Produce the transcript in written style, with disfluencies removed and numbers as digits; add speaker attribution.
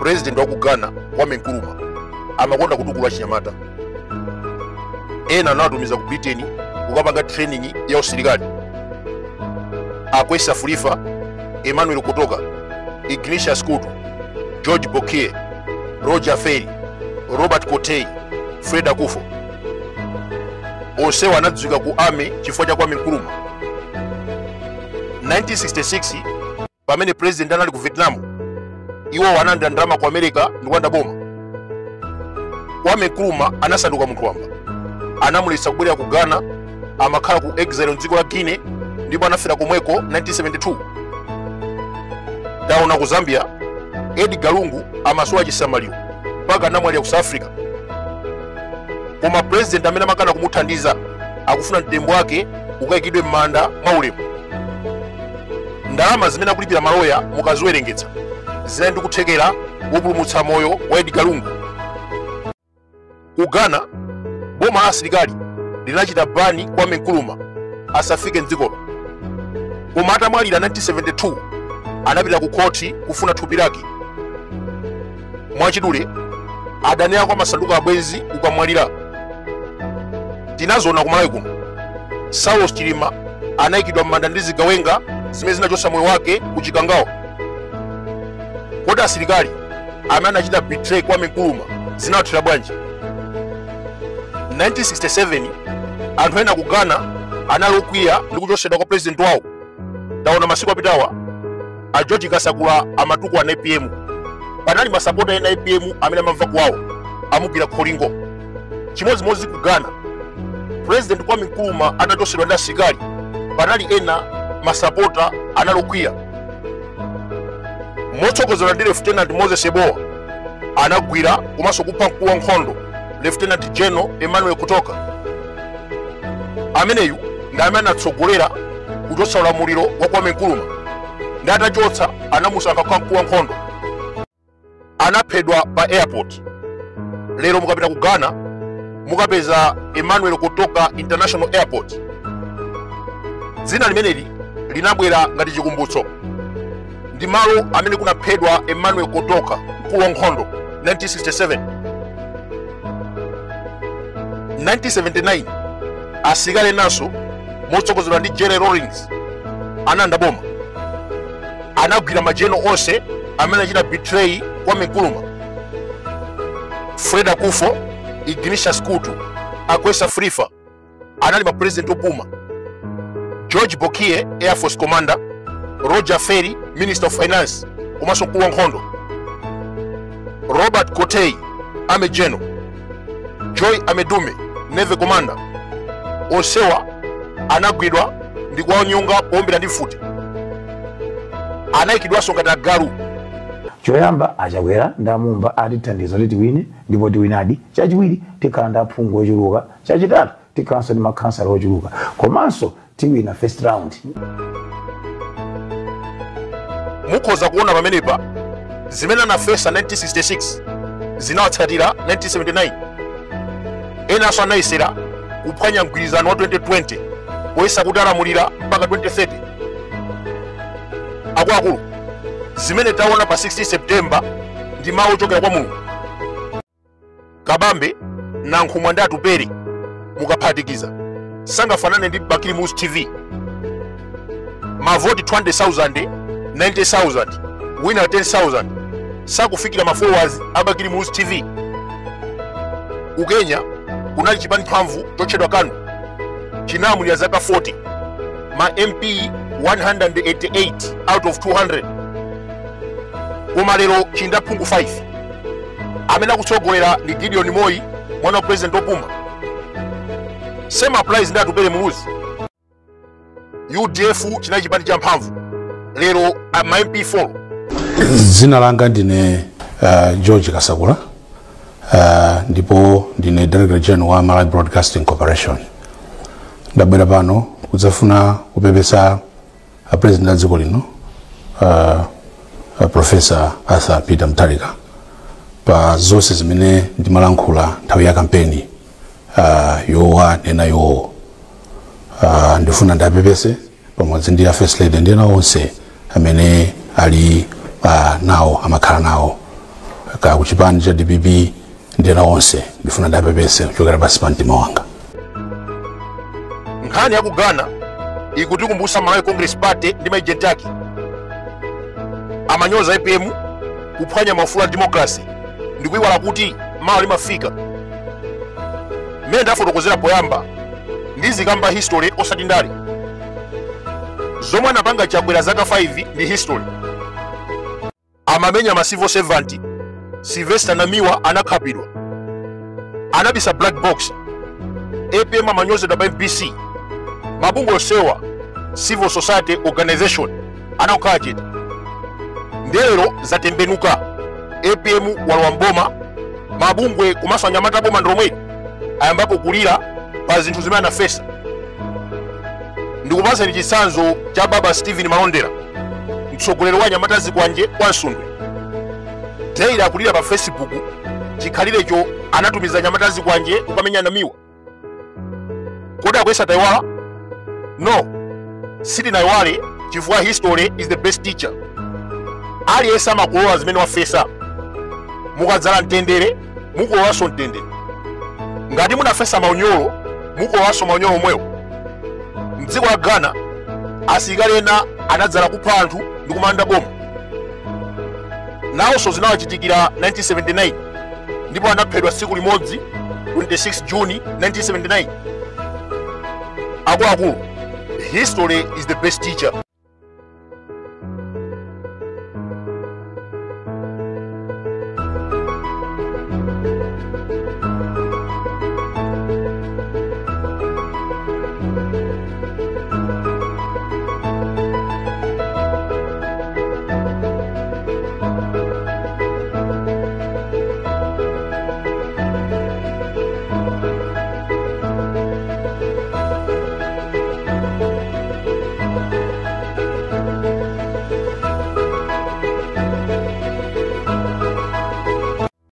Speaker 1: President wa ku Ghana Kwame Nkrumah amakonda kutukula chinyamata. Ena anawatumiza ku Britain kukapanga training ya usilikali. Akwesi Afrifa, Emmanuel Kotoka, Ignatius Kutu, George Bokie, Roger Ferry, Robert Kotei, Fred Akufo. Onsewa anadziwika ku army chifukwa cha Kwame Nkrumah. 1966 pamene president anali ku Vietnam, iwo analandira ndalama ku America ndi kulanda boma. Kwame Nkrumah anasanduka munthu wamba. Anamuletsa kubwerera ku Ghana, amakhala ku exile mdziko la Guinea ndipo anafera komweko 1972. Taona ku Zambia, Edgar Lungu amasowa chisamaliro mpaka anamwalira ku South Africa. Koma president amene amakana kumuthandiza akufuna mtembo wake ukayikidwe m'manda mwaulemu. Ndalama zimene akulipira maloya mukaziwerengetsa zinali ndi kuthekera wopulumutsa moyo wa Edgar Lungu. Ku Ghana, boma la asilikali linachita ban Kwame Nkrumah asafike mdzikolo. Koma atamwalira 1972 anapita ku khoti kufuna thupi lake. Mwachidule, adani ako amasanduka abwenzi ukamwalira. Tinazoona kumalawi kuno. Saulos Chilima anayikidwa m'manda ndi zigawenga zimene zinachotsa moyo wake ku Chikangawa. Kodi asilikali amene anachita betray Kwame Nkrumah zinawathera bwanji? 1967 anthu ena ku Ghana anali okwiya ndi kuchotsedwa kwa president wawo. Taona masiku apitawa a George Kasakula amatukwana APM. Panali masapota ena APM amene amamva kuwawa amugwira kholingo. Chimodzimodzi ku Ghana, President Kwame Nkrumah atachotsedwa ndi asilikali, panali ena masapota anali okwiya. Motsogozedwa ndi Lieutenant Moses Eboa anagwira komanso kupha mkulu wa nkhondo Lieutenant General Emmanuel Kotoka. Ameneyu ndi amene anatsogolera kuchotsa ulamuliro wa Kwame Nkrumah. Ndi atachotsa anamusankha kukhala mkulu wa nkhondo. Anaphedwa pa airport. Lero mukapita ku Ghana mukapeza Emmanuel Kotoka International Airport. Dzina limeneli linabwera ngati chikumbutso. Ndi malo amene kunaphedwa Emmanuel Kotoka, mkulu wa nkhondo 1967. 1979 asilikali enanso motsogozedwa ndi Jerry Rawlings analanda boma. Anagwira majeno onse amene anachita betray Kwame Nkrumah. Fred Akufo, Ignatius Kutu, Akwesi Afrifa anali ma president opuma. George Bokie, Air Force Commander, Roger Ferry, Minister of Finance komanso mkulu wa nkhondo, Robert Kotei, Army General, Joy Amedume, Navy Commander. Onsewa anagwidwa ndi kuwanyonga powombera ndi mfuti. Anayikidwanso ngati agalu.
Speaker 2: Choyamba, Achakwera ndi Amumba atithandiza kuti tiwine, ndipo tiwinadi. Chachiwiri, tikhala ndi aphungu ochuluka. Chachitatu, tikhalanso ndi makhansala ochuluka, komanso tiwina first round.
Speaker 1: Mukhoza kuona pamenepa zimene anafesa 1966 zinawatsatira 1979. Enanso anayesera kuphwanya mgwirizano wa 2020 poyesa kuti alamulira mpaka 2030. Akuluakulu, zimene taona pa 16 September ndi mawu ochokera kwa Mulungu. Kabambe, Nankhumwa ndi Atupele mukaphatikiza sangafanane ndi Bakili Muluzi TV. Mavoti 20,000, 90,000, wina 10,000 sakufikira ma followers a Bakili Muluzi TV. Ku Kenya kunali chipani mphamvu chotchedwa KANU, chinalamulira zaka 40, ma MP 188 out of 200, koma lero chili ndi aphungu 5. Amene akutsogolera ndi Gideon Moi, mwana wa president opuma. Same applies ndi Atupele Muluzi. UDF chinali chipani cha mphamvu, lero ma MP 4.
Speaker 3: Dzina langa ndine George Kasakula, ndipo ndine Director General wa Malawi Broadcasting Corporation. Ndabwera pano kudzafuna kupepesa a president a dziko lino, Professor Arthur Peter Mutharika, pa zonse zimene ndimalankhula nthawi ya kampeni yowanena iwowo. Ndifuna ndapepese pamodzi ndi a First Lady ndi ena onse amene ali nawo, amakhala nawo. Ka kuchipani cha DPP ndi ena onse, ndifuna ndapepese kuchokera pansi pa mtima wanga.
Speaker 1: Nkhani ya ku Ghana ikutikumbutsa Malawi Congress Party ndi maejenti ake amanyoza APM, kuphwanya maufulu a democracy ndi kuyiwala kuti mawa limafika. Mmene ndafotokozera poyamba, ndizikamba history osati ndale. Zomwe anapanga Chakwera zaka 5 ndi history. Amamenya ma civil servant. Sylvester Namiwa anakhapidwa, anabisa black box. APM amanyozedwa pa MBC. Mabungwe onsewa, civil society organization, anakhala chete. Ndelero zatembenuka, APM walowa mboma, mabungwe komanso anyamata boma ndomwe ayambapo kulira pa zinthu zimene anafesa. Ndikupasani chitsanzo cha baba Stephen Malondera, mtsogoleri wa anyamata zikwanje kwa Nsundwe. Daily akulira pa Facebook chikhalirecho anatumiza anyamata zikwanje kukamenya Namiwa. Kodi akuyesa tayiwala? No, sitinayiwale, chifukwa history is the best teacher. Aliyense amakolola zimene wafesa. Mukadzala mtendere, mukololanso mtendere. Ngati munafesa maunyolo, mukololanso maunyolo omwewo. Mdziko la Ghana asilikali ena anadzala kupha anthu ndi kumanda boma. Nawonso zinawachitikira 1979 ndipo anaphedwa tsiku limodzi, 26 Juni 1979. Akuluakulu, history is the best teacher.